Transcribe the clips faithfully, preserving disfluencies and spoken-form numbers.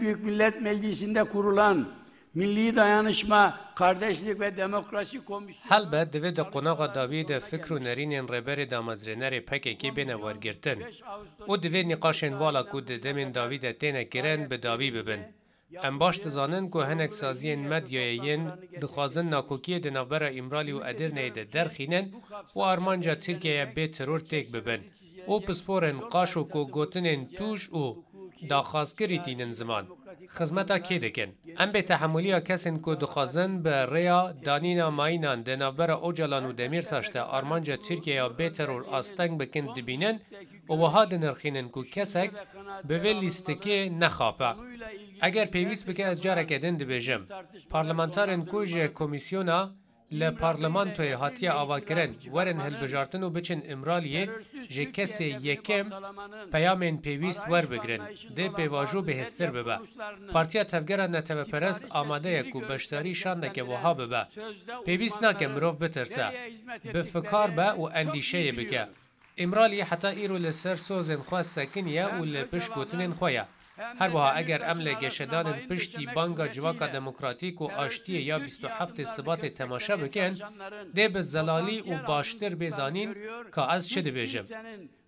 Büyük Millet Meclisi'nde kurulan Milli Dayanışma, Kardeşlik ve Demokrasi Komisyonu Helbet divê di qonaxa dawiyê de fikr û nerînên rêberê damezrênerê P K K bêne wergirtin û divê nîqaşên vala ku di demên dawî de têne kirin bi dawî bibin. Em baş dizanin ku hinek saziyên medyayê yên dixwazin nakokiyê di navbera Îmralî û Edirneyê de derxînin û armanca Tirkiyeyê bê teror têk bibin û pisporên qaşo ku gotinên tûj û daxwazkirî tînin ziman, xizmeta kê dikin? Em bêtehemûliya kesên ku dixwazin bi rêya danîna mayînan di navbera Ocalan û Demîrtaş de armanca Tirkiyeya bê teror asteng bikin dibînin û wiha dinirxînin ku kesek bi vê lîstikê nexape. Eger pêwîst bike ez careke din dibêjim, parlamentarên ku ji komîsyona li parlamentoyê hatiye avakirin werin hilbijartin û biçin Îmraliyê, ji kesê yekem peyamên pêwîst werbigrin, dê pêvajo bihêztir bibe. Partiya Tevgera Neteweperest amade ye ku beşdarî şandeke wiha bibe. Pêwîst nake mirov bitirse, bifikar be û endîşeyê bike. Îmralî heta îro li ser sozên xwe sekiniye û li pişt gotinên xwe ye. Her wiha eger em li geşedanên piştî banga civaka demokratîk û aştiyê ya bîst û heftê Sibatê temaşe bikin, dê bi zelalî û baştir bê zanîn ka ez çi dibêjim.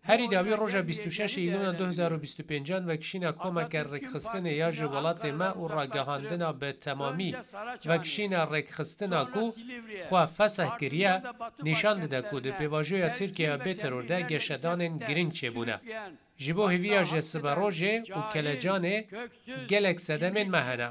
Herî dawî roja bîst û şeş Îlûna du hezar û bîst û pêncan vekişîna komeke rêkxistinê ya ji welatê me û ragihandina bi temamî vekişîna rêkxistina ku xwe feseh kiriye, nîşan dide ku di pêvajoya Tirkiyeya bê teror de geşedanên girîng çêbûne. Ji bo hêviya ji siberojê û kelecanê gelek sedemên me hene.